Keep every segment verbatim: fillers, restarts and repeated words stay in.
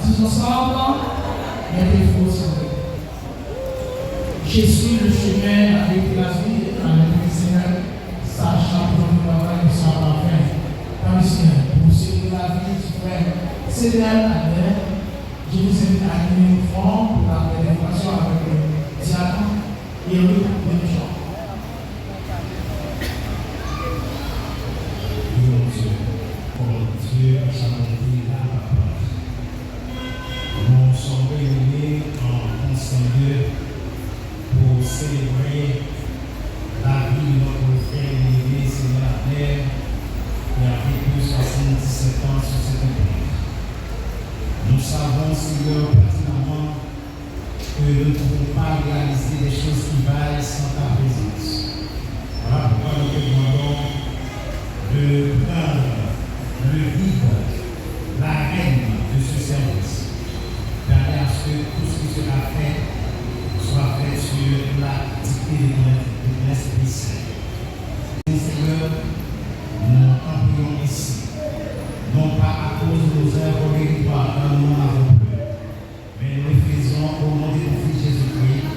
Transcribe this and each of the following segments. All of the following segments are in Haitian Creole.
Disons ensemble, mettez-vous au sommet. Je suis le chemin, la vérité, la vie, à l'Éternel Seigneur, sachant que votre travail ne sera pas vain. Papa Seigneur, pour ce qui est la vie du frère Cédric Adler, je vous invite à venir au front pour la prédication avec le diacre Eric Benichon. Prions Dieu, pour Dieu, à sa bonté, la papa. Nou sommes réunis en constant lieu pour célébrer la vie de notre frère bien-aimé, Cédric Adler, qui a vécu soixante-dix-sept ans sur cette terre. Nous savons, Seigneur, pertinemment que nous ne pouvons pas réaliser des choses qui vaillent sans ta présence. Voilà pourquoi nous te demandons de prendre le lead, l'arène de ce service. Permets à ce que tout ce qui sera fait soit fait sur la dictée de ton, de ton Esprit Saint. Seigneur, nous t'en prions ainsi, non pas à cause de nos œuvres méritoires, car nous n'en avons plus, mais nous le faisons au nom de ton Fils Jésus-Christ,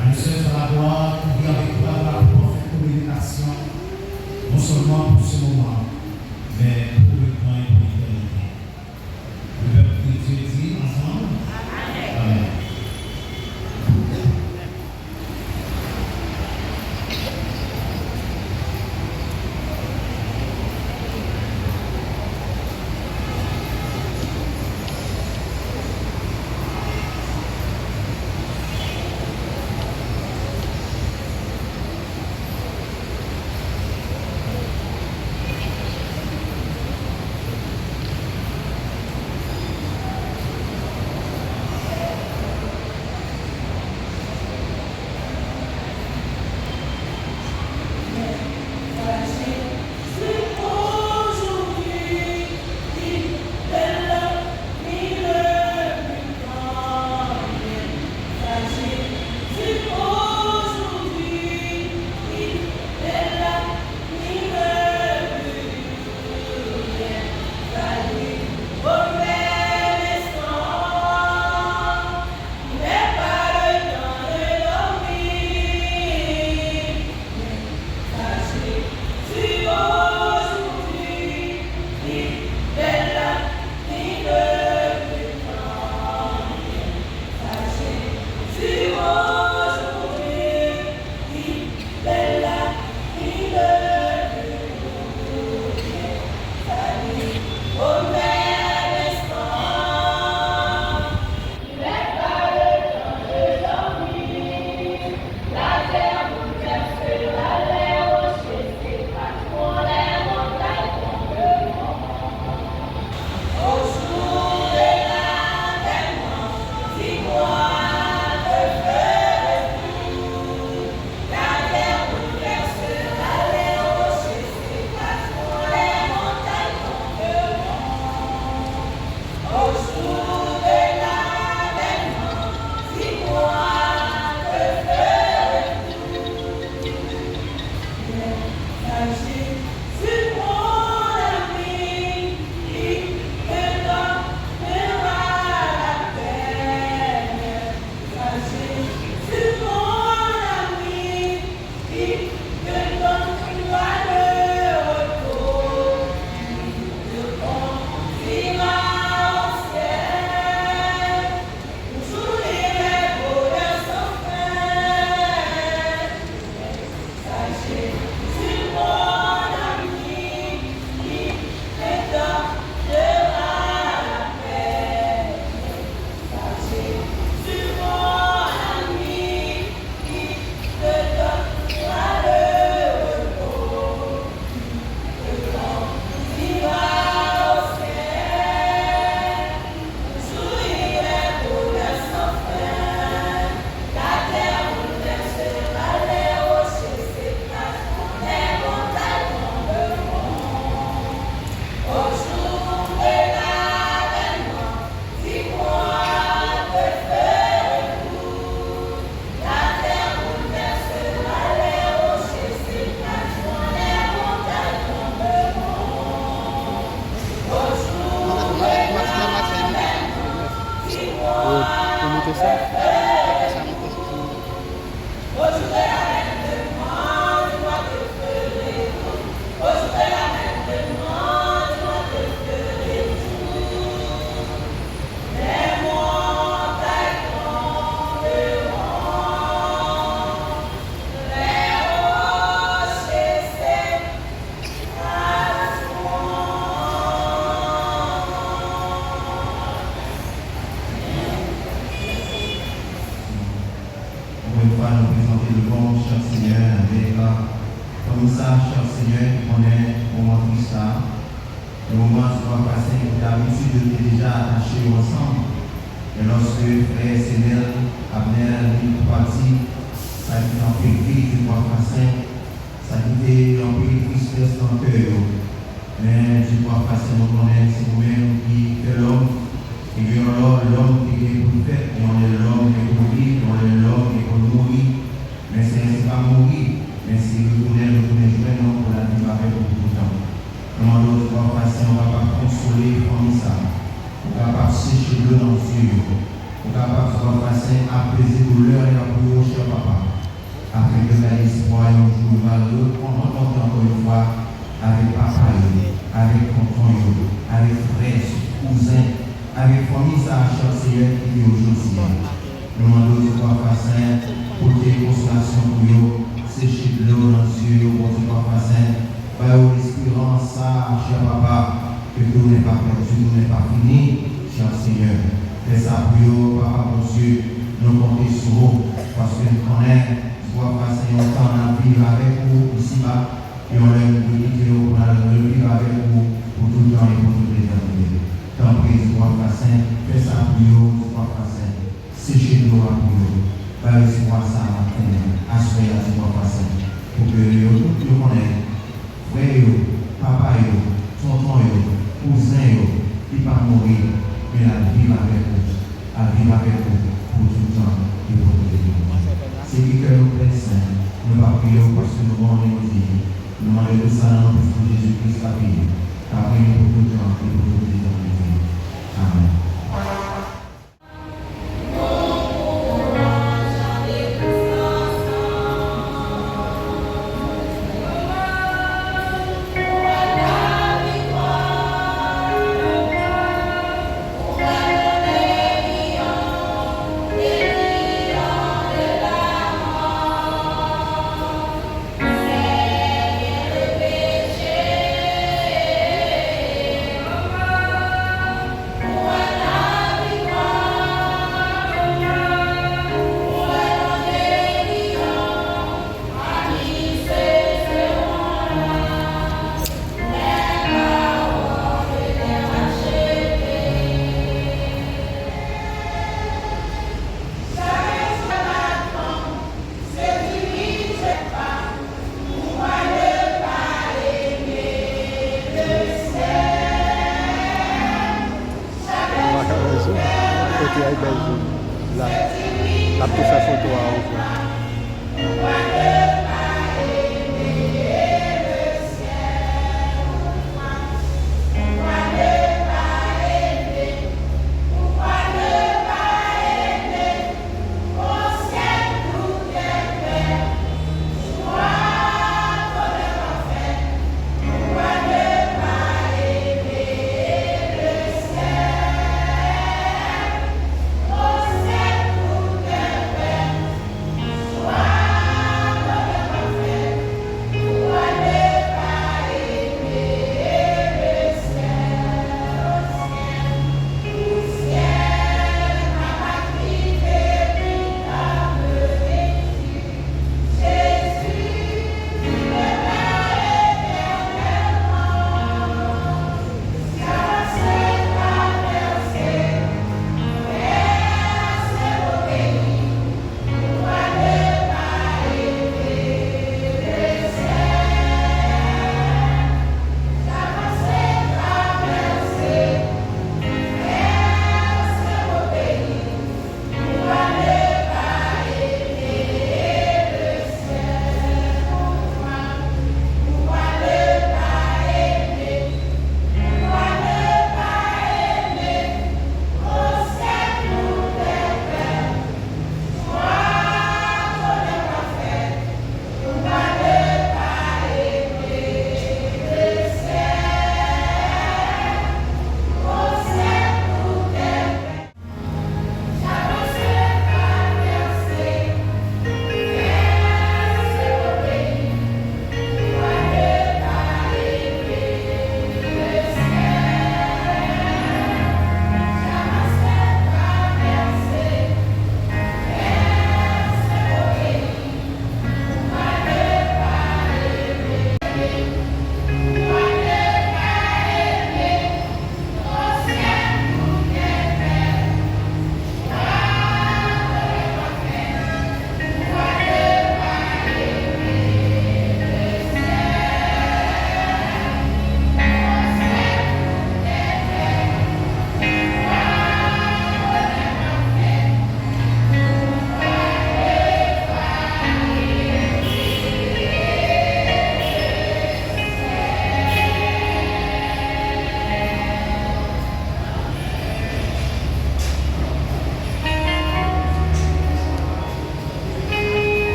à lui seul soit la gloire, qui vit avec toi dans la parfaite communication, non seulement pour ce moment, mais pour le temps et pour l'éternité. Le peuple de Dieu dit ensemble, Amen. Fanmi sa, chè Senyè, ki konnen moman tris sa, yon moman, ti papa Frasen, ki te abitye yo te deja atache yo ansanm. Men lòske frè Senèl, Abner, li pati, sa ki te anpil vi, ti papa Frasen, sa ki te anpil tristès nan kè yo. Men, ti papa Frasen, nou konnen se ou menm ki fè lòm. Ebyen, yon lè, lòm ki gen pou l fèt, yon lè lòm gen pou l viv, yon lè lòm gen pou l mouri. Men Senyè, se pa mouri, men se retounen, retounen jwenn nou pou n al viv avèk ou pou toutan. Nou mande w, ti papa Frasen, ou kapab konsole fanmi sa, ou kapab seche dlo nan zye yo, ou kapab, ti papa Frasen, apeze doulè y ap pou yo, chè papa, afin ke yo bay espwa yon jou yo va rekontre ankò yon fwa avèk papa yo, avèk tonton yo, avèk frè, kouzen, avèk fanmi sa a, chè Senyè, ki te yo jodi a. Nou mande w, ti papa Frasen, pote konsolasyon pou yo, seche dlo nan zye yo, Bondye papa Frasen, ba yo esperans sa a, chè papa, ke tounen pa pèdi, tounen pa fini, chè Senyè. Fè sa pou yo, papa Bondye, nou konte sou ou, paske n konnen, ti papa Frasen, yon tan n ap viv avèk ou isiba, yon lè nou dwe kite yo pou n al reviv avèk ou pou tout tan e pou tout letènite. Tanpri, ti papa Frasen, fè sa pou yo, ti papa Frasen. Seche dlo a pou yo. Bay yo espwa sa a maten an, aswè a, ti papa Frasen, pou ke yo tout yo konnen frè yo, papa yo, tonton yo, kouzen yo, ki pa mouri, men al viv avèk ou, al viv avèk ou pou tout tan e pou tout etènite. Se ki kè nou plen sen, nou pa priye w paske nou konnen ou di, nou mande tout sa nan non piti Jezi Kris k ap viv, k ap règne pou tout tan e pou tout etènite. Amèn.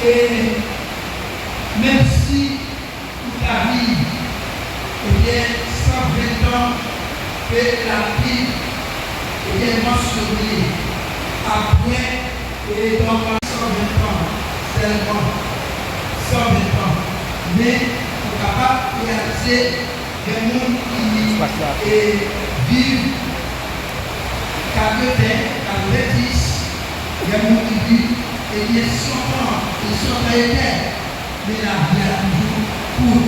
E menm si ou ta viv, ebyen, san ven tan ke l ap viv, ebyen, mansyone apre, e donk, san ven tan sèlman, san ven tan. Men, ou kapab reyalize gen moun ki, e, viv katrevens, katrevendis, gen moun ki viv, ebyen, san tan, e san tan etè. Men lavi a toujou kout,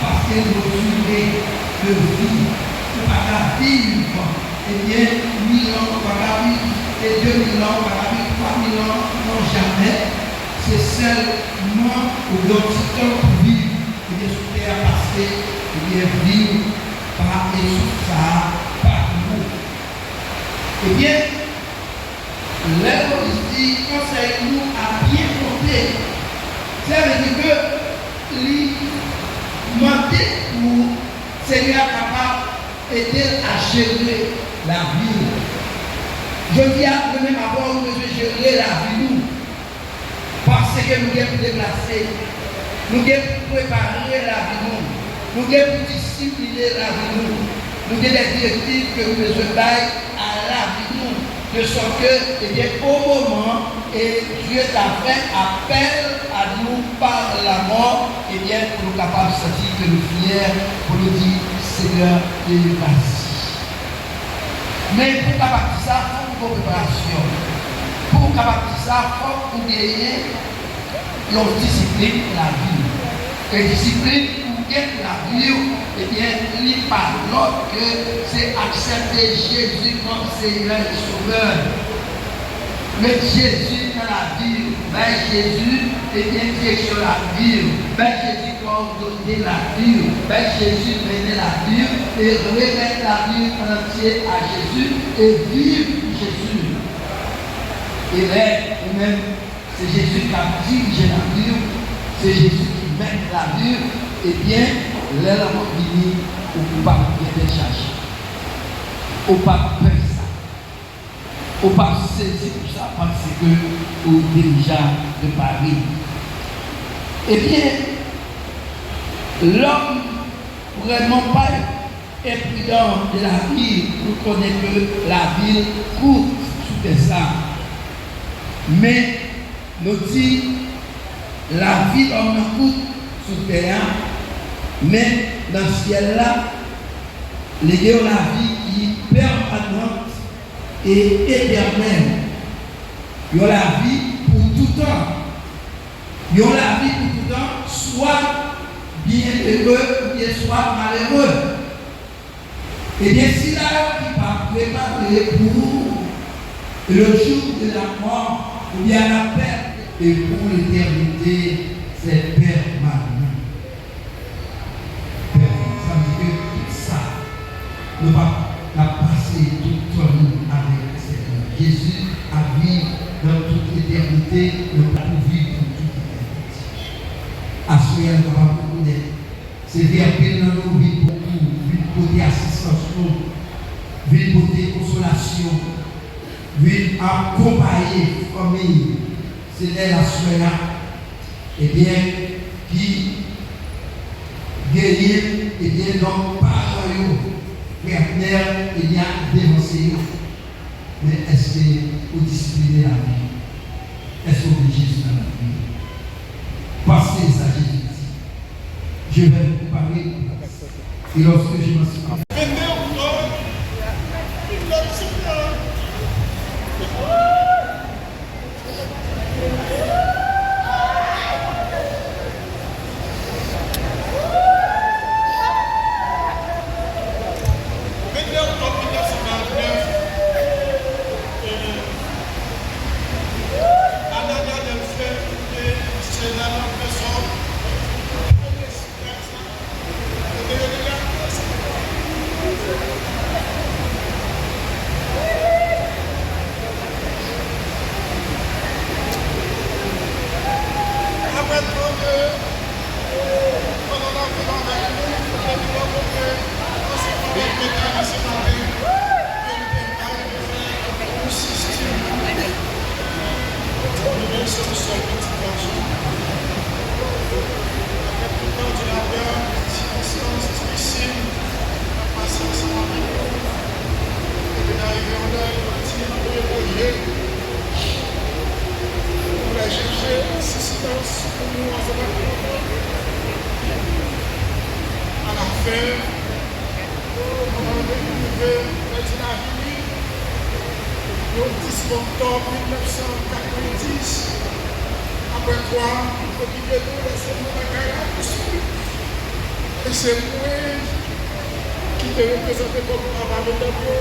paske nou di men de vi, ou pa ka viv, ebyen, mil an, ou pa ka viv, e de mil an, ou pa ka viv twa mil an, non, jamè. Se sèlman ou gen yon ti tan pou viv, ebyen, sou tè a, paske, ebyen, vi w pa, e souf sa a pa pou ou. Ebyen, lè Moyiz di konsèy nou a byen konte, sa vle di ke li mande pou Senyè a kapab ede l a jere lavi l. Jodi a, mwen menm avè w, nou bezwen jere lavi nou. Paske nou gen pou deplase, nou gen pou prepare lavi nou, nou gen pou disipline lavi nou, nou gen de direktiv ke nou bezwen bay a lavi nou, de sòt ke, ebyen, o moman, e Dye ta fè apèl a nou pa lamò, ebyen, pou nou kapab santi ke nou fyè, pou nou di, Senyè, e vasi. Men pou w kapab di sa, fòk ou gen preparasyon. Pou w kapab di sa, fòk ou genyen yon disiplin pou lavi w. E disiplin pou w gen pou lavi w, ebyen, li pa lòt ke se aksepte Jezi kòm Senyè e Sovè. Met Jezi nan lavi w. Bay Jezi, ebyen, direksyon lavi w. Bay Jezi kòdone lavi w. Bay Jezi mennen lavi w. E remèt lavi w an antye a Jezi. E viv pou Jezi. E lè ou menm, se Jezi k ap dirije lavi w, se Jezi ki mèt lavi w, ebyen, lè lanmò vini, ou, ou p ap gen tèt chaje. Ou p ap pè sa. Ou p ap sezi pou sa, paske ou deja prepare. Ebyen, lòm vrèman pa enpridan de lavi, nou konnen ke lavi kout sou tè sa. Men, nou di, lavi lòm nan kout sou tè a, men nan syèl la, li gen yon lavi ki pèmanan e etènèl. Yon lavi pou toutan. Yon lavi pou toutan, swa byennere oubyen swa malere. Ebyen, sila yo ki pa prepare pou le jour de la mort oubyen la pèt, e pou letènite, se pèmanan. Sa vle di ke tout sa, nou pa, n ap pase tout tan nou avèk Senyè Jezi, ap viv nan tout etènite, nou pa pou viv pou tout etènite. Aswè a, nou kapab rekonèt, se vin anpil nan nou vin pote, vin pote asistans nou, vin pote konsolasyon, vin akonpaye fanmi. Se lè aswè a, ebyen, ki genyen, ebyen, donk, paran yo, frè ak mè, ebyen, ap devanse yo. Men èske ou disipline lavi w? Èske ou gen Jezi nan lavi w? Paske sa Jezi di, Je vais vous préparer une place. Et lorsque je m'en suis Vennde oktòb mil nèf san karannèf, e, Anana Delfin, e, Senatè Pèsò, Avèk tout òdinatè, ti distans difisil, n ap pase ansanm avèk nou. Epi n arive anlè, nou kontinye nan premye pwojè. Nou pral chèche asistans pou nou ansanm avèk nou. Alafen, nou rive pèdi lavi li yon dis oktòb mil nèf san katrevendis, apre twa moun te kite nou, lèse nou lakay la pou swiv. E se mwen ki te reprezante kòm papa medam yo.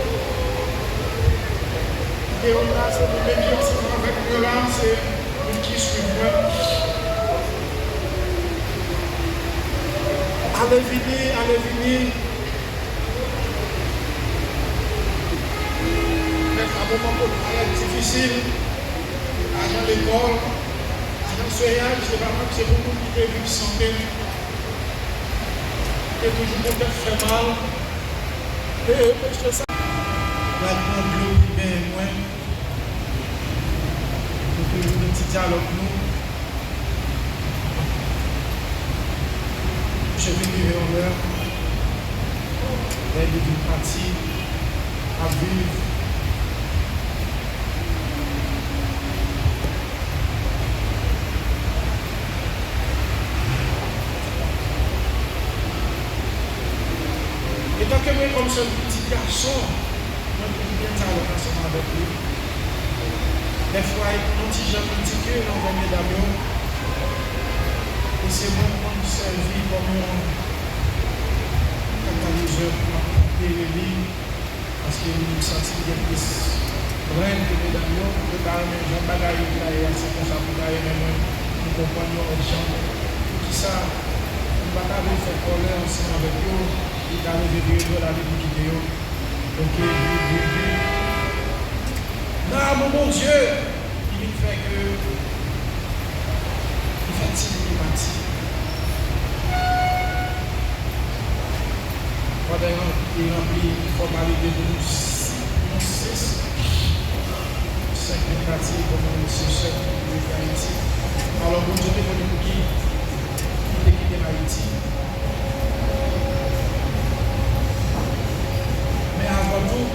Videyo la, se nou menm ki ansanm avèk mwen la, se moun ki swiv mwen. Ale vini, ale vini. Mèt a moman pou nou parèt difisil. Ajan lekòl, ajan swenyaj, se pa mwen, se pou moun ki te viv sante. Te toujou pou tèt fè mal. E mesye sa. Pral pran dlo pou benyen mwen. Nou toujou gen ti dyalòg nou. Misye vin rive yon lè, lè li vin pati, ap viv. Etanke mwen kòm sèl pitit gason, mwen toujou gen dyalòg ansanm avèk li. Dèfwa, li konn yon ti jan kritike anvè medam yo. E se mwen k konn sèvi kòm yon katalizè pou m ap tanpere li, paske m santi m gen plis rèn ke medam yo. Yo ta renmen jan bagay yo ta ye a, se konsa pou ta renmen mwen, m konprann yon lòt jan. Poukisa m pa ta vle fè kòlè ansanm avèk yo, li ta leve vire do l ale pou kite yo? Ok, viv, viv, viv. Nan amou Bondye, li vin fè ke li fè ti li pati. Pandan li ranpli fòmalite pou nou si, nou sis, senk moun pati, kòm nou se sèt moun rete Ayiti. Alò, Bondye te konnen pou ki li te kite n Ayiti. Men avan tou,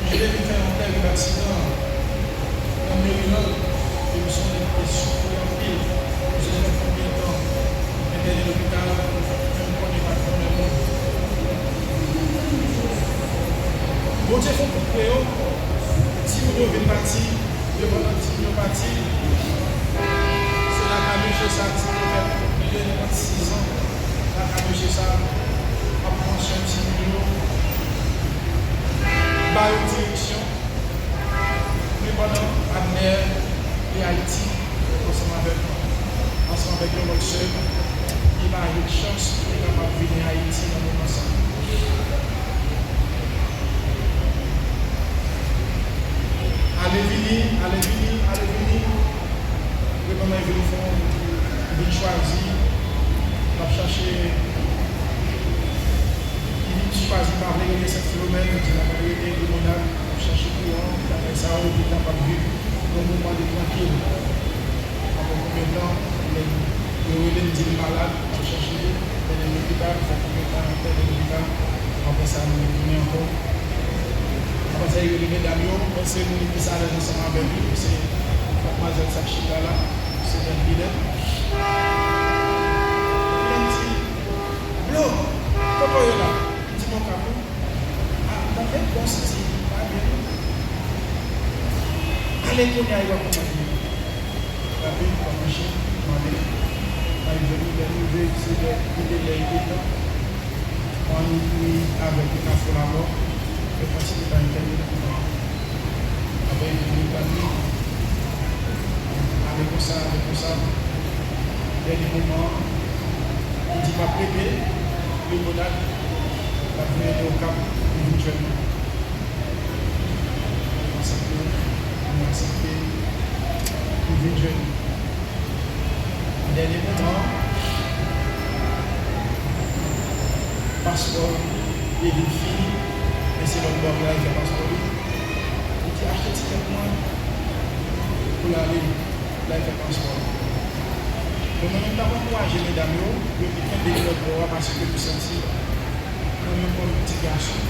misye te vin fè yon tèrib aksidan nan Maryland, e misye te soufri anpil. Misye te fè konbyen tan entène lopital, men m konnen pa t konnen moun. Bondye fè yon kout kreyon, timoun yo vin pati, yo pandan timoun yo pati, se lakay mesye sa, ti te fè plis de trannsis an, lakay mesye sa, ap pran swen timoun yo, ba yo direksyon. Men pandan Abner te Ayiti, ansanm avèk, ansanm avèk yon lòt sè, li pa jwenn chans pou li kapab vini Ayiti nan moman sa. Ale vini, ale vini, ale vini. Epi manman vin fè yon, vin chwazi, l ap chache, li vin chwazi pa vle rete Sent Filomèn, li di l ap rete Limonad, l ap chache kouran, l ap fè sa yo pou l kapab viv yon moman de trankil. Apre konbyen tan, lè yo rele m, di l malad, m al chèche li, mennen l lopital, fè konbyen tan, entène lopital, apre sa, nou retounen ankò. Apre sa, yo rele medam yo, men se moun ki alèz ansanm avèk li, se madmwazèl sa k chita la, se Bèl Vilè. Li di, Blo, kote w ye la? M di, Mwen Okap wi. A, mwen menm, bon, santi m pa byen non. Ale kounye a, yo ap konprann. Rapid, pa mache, m ale. M al jwenn li, lè m rive, se lè, li te lè, li te tan. Mwen annik ri avèk li nan Fò Labò, yo kontinye bay entèvyou nan moman an. Apre, li vin gade li, ale konsa, ale konsa. Dènye moman an, li di, M ap rete Limonad, m ap vin rete Okap, li vin jwenn mwen. Mwen aksepte, mwen aksepte, li vin jwenn mwen. Dènye moman an, paspò li vin fini, men se lòt bò k al fè paspò li. Li di, Achte tikèt mwen pou l ale, l al fè paspò l. Bon, mwen menm, m t ap ankouraje medam yo pou yo te kenbe lòt bò a, paske nou santi nou menm kòm ti gason,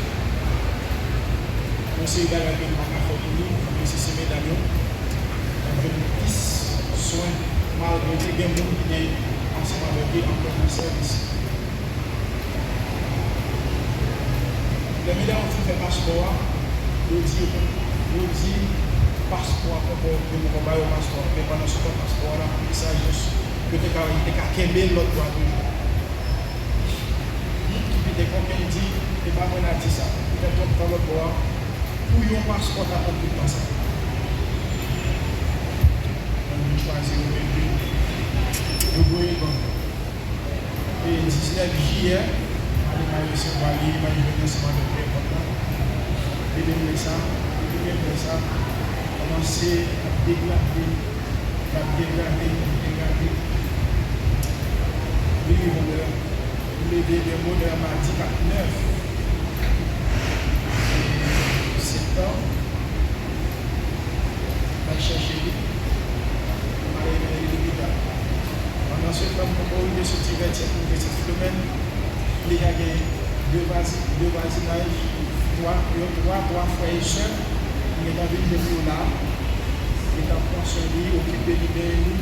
yon seri bagay ke nou pa ka fè pou nou, nou nesesite medam yo. N ap jwenn plis swen, malgre te gen moun ki te ansanm avèk yo, anpè nan sèvis. Lè medam yo fin fè paspò a, yo di, yo di paspò a poko, yo poko ba yo paspò a. Men pandan se tan, paspò a la, li sajès, yo te ka, yo te ka kenbe l lòt bò a toujou. Ki pete koken di, e pa mwen n a di sa, li fè twòp tan lòt bò a, pou yon paspò ta pran tout tan sa. Donk, nou chwazi yo mete, yo voye l ban nou. E diznèf jiyè, m ale, m al resevwa li, m al jwenn ansanm avèk pè pòt la. Depi m wè sa, depi m wè sa, kòmanse ap degrade, l ap degrade, l ap degrade. Li rive yon lè, m leve de bonè madi kat nèf septanm, m al chèche li, m ale mennen li lopital. Pandan se tan, m poko rive soti Vètyè pou rive Sent Filomèn, m deja gen de vwazi-, de vwazinaj, twa, yo twa, twa frè e sè, m gentan vin jwenn yo la, gentan pran swen li, okipe li, benyen li,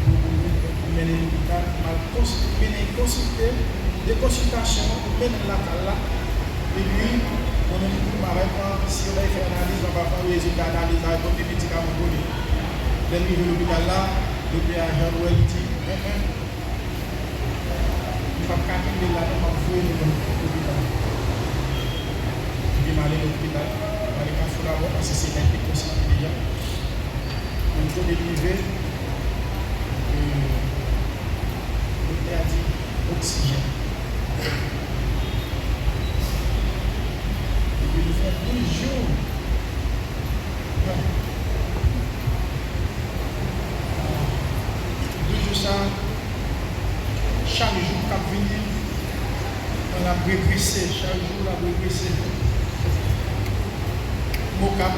pou, pou, pou mennen li lopital, m al konsi-, mennen konsilte, de konsiltasyon, mennen l lakay la. Epi, mwen menm tou, m avèk mwen, si yo bay fè analiz, mwen pa fè rezilta analiz la, epi yo gen medikaman pou li. Lè m rive lopital la, doktè a jan l wè, li di, en, en, m p ap ka kenbe l la non, m ap voye nou lopital. Epi m ale lopital, m ale Kafou Labò, paske se lè m te konstante deja. Mwen kote m rive, e, doktè a di oksijèn. Epi nou fè douz jou. Douz jou sa, chak jou k ap vini, l ap regrese, chak jou l ap regrese. Mokap,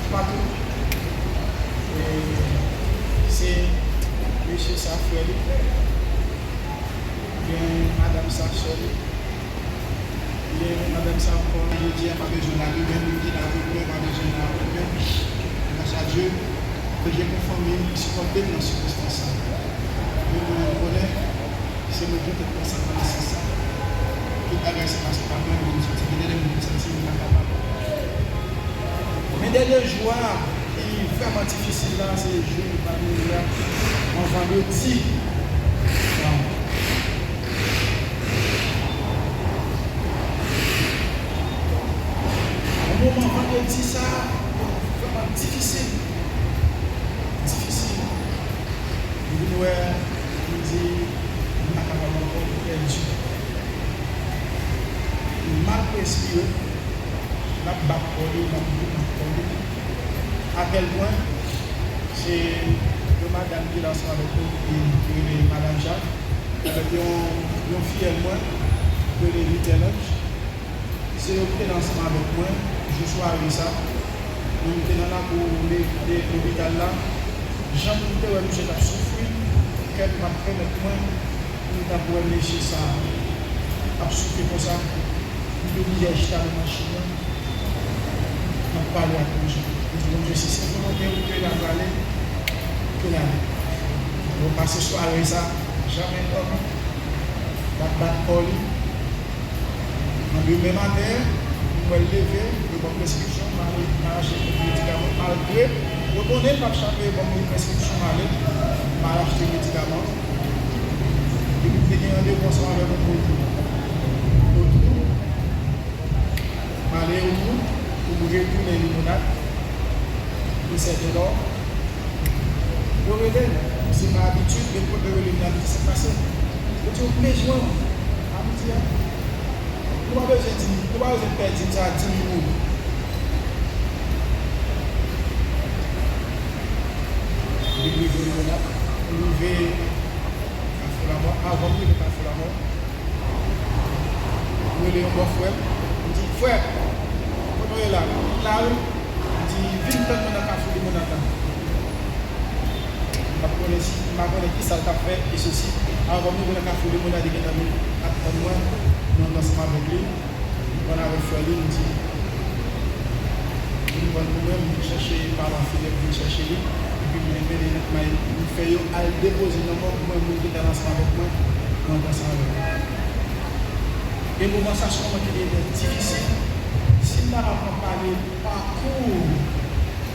toupatou. E se mesye sa, frè li. Gen madanm sa, sè li. Gen madanm sa ankò, jodi a, pa bezwen la demen, moun ki la pou demen, pa bezwen la pou demen. Gras a Dye, ke Dye pou fanmi ki sipòte m nan sikonstans sa. Men mwen konnen, se mwen ki te pran sa nan sans sa. Tout bagay se paske pa mwen, mwen santi gen de moun ki santi mwen pa kapab. Men dènye jou a, ki vrèman difisil la, se jou m pa vini a, yon vandredi. Yon moman vandredi sa, vrèman difisil. Difisil. M vin wè, m di, m pa kapab ankò, m pèdi. M mal respire, l ap bat kò li, l ap bat kò li. Atèl pwen, se yon madanm ki la ansanm avèk nou, ki, ki rele Madanm Jak, avèk yon, yon fiyèl mwen, ki rele Vitelòj. Se yo ki te la ansanm avèk mwen, jou sware sa. Mwen, m te nan lakou le, le, lopital la. Jan m te wè misye t ap soufri, kè m pa t pèmèt mwen pou m t ap wè mesye sa a ap soufri konsa, m te oblije al chita nan machin nan, m ap pale ak Bondye. M di, Bondye, si se volonte w ke l a prale, ke l ale. Mwen pase sware sa, janm dòmi, l ap bat kò li. Nan demen maten, m wè l leve, yo ban m preskripsyon, m ale, m al achte kèk medikaman, malgre yo konnen m p ap chape, yo ban m yon preskripsyon, m ale, m al achte medikaman. Epi m te gen randevou ansanm avèk yon moun Otwou, m ale Otwou pou m retounen Limonad, pou Sètedò. Yo rele m, se pa abitid, men kote yo rele m nan, m di sa k pase. Yo di, "Ou bezwen w?" A m di, "A." Nou pa bezwen di, nou pa bezwen pèdi sa di m pou. Li rive Limonad, li rive Kafou Lamò, avan m rive Kafou Lamò. M rele yon bòfrè m, m di, "Frè, kote w ye la?" "M la wi." M di, "Vin tann mwen nan Kafou Limonad la." M pa t konnen si m pa konnen ki sa l t ap fè, e sesi. Alò, kòm nou konnen Kafou, lemonn la te gentan vin ap tann mwen, mwen ansanm avèk li, mwen avèk frè li, nou di, vin pran l pou mwen, m vin chèche paran Filip, vin chèche li, epi m mennen, m fè yo al depoze nan mò pou mwen, moun ki t al ansanm avèk mwen, mwen ansanm avèk li. E moman sa, se yon moman ki te trè difisil. Si m ta pran pale pakou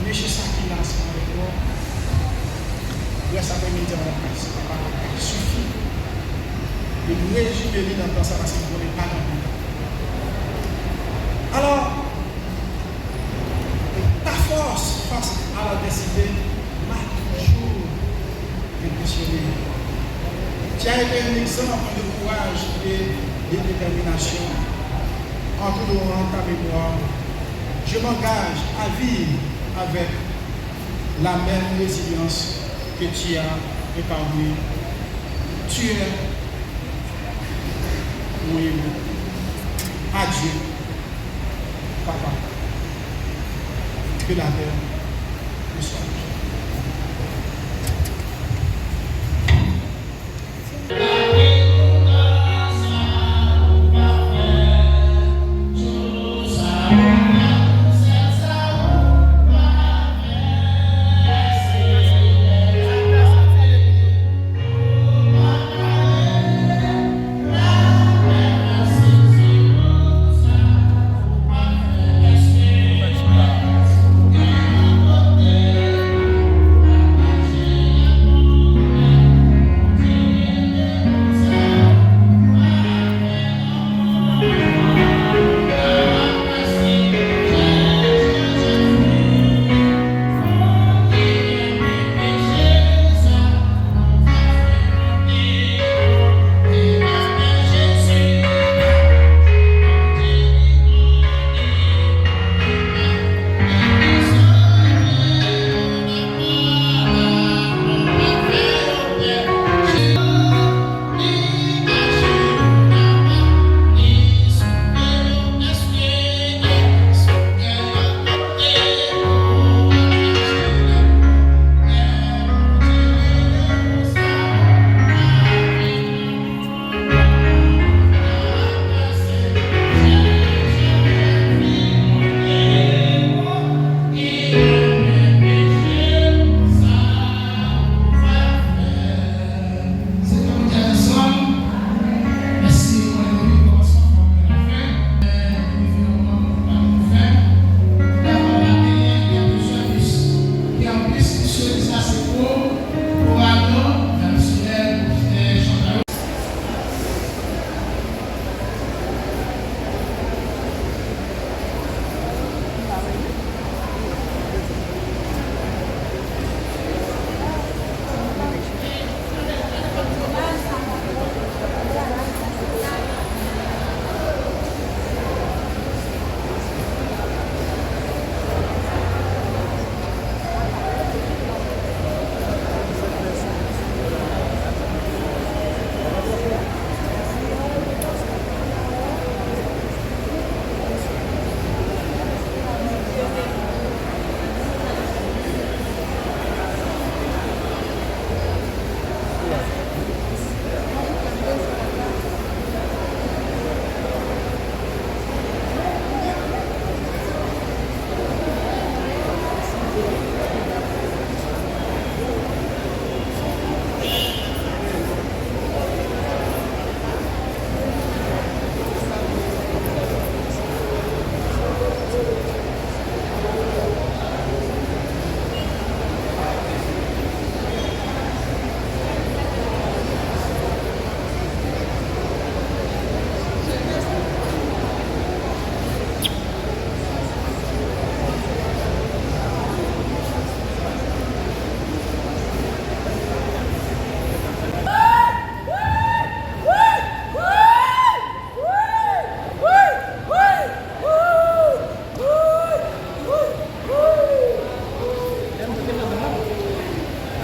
mesye sa ki la ansanm avèk nou, rès aprèmidi a, m ap pase pa pale, pa sifi. E m rezime li nan tan sa, paske m konnen pa gen anpil tan. Alò, ta force face à l'adversité m'a toujours impressionné. Tu as été un exemple de courage et de détermination en tout droit ta mémoire. Je m'engage à vivre avec la même résilience que tu as épanouie. Tu es mon héros. Adieu, papa. Que la paix vous soit.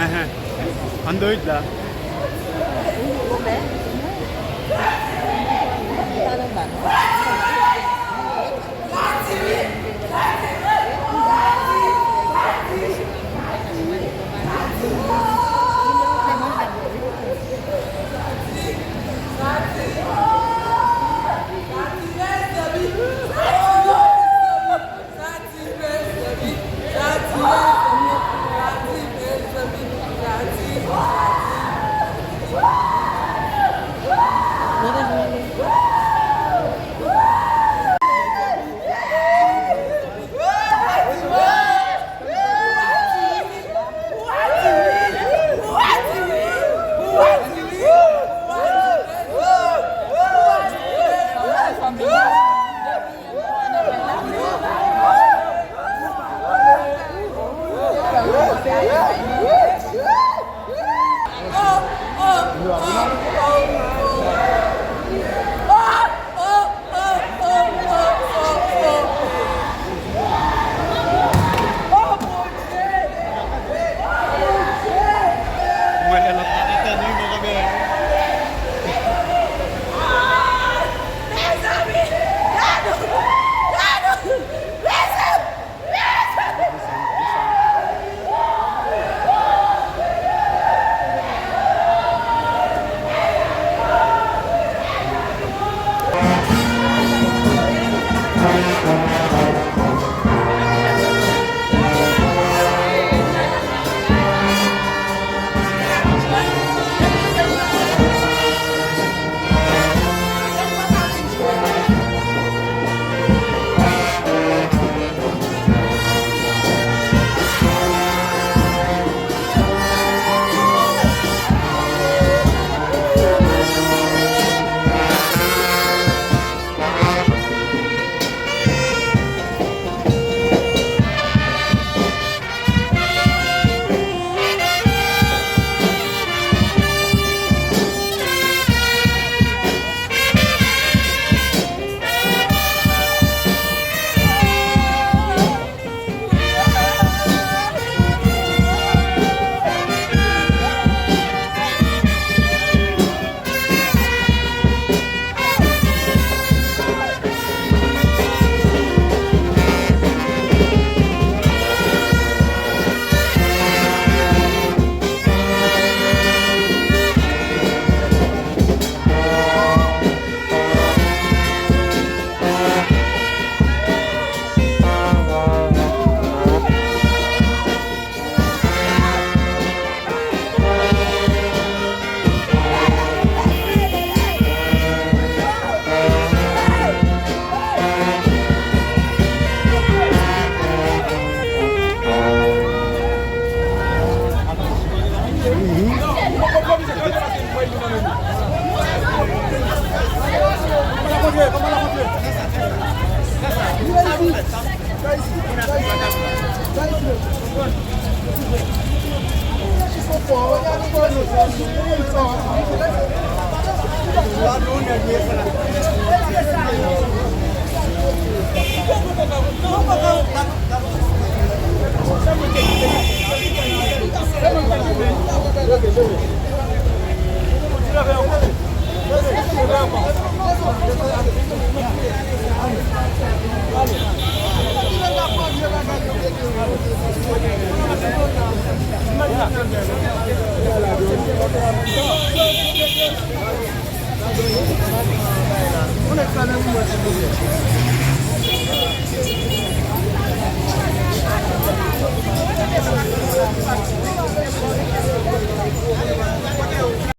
Ahan. Android la.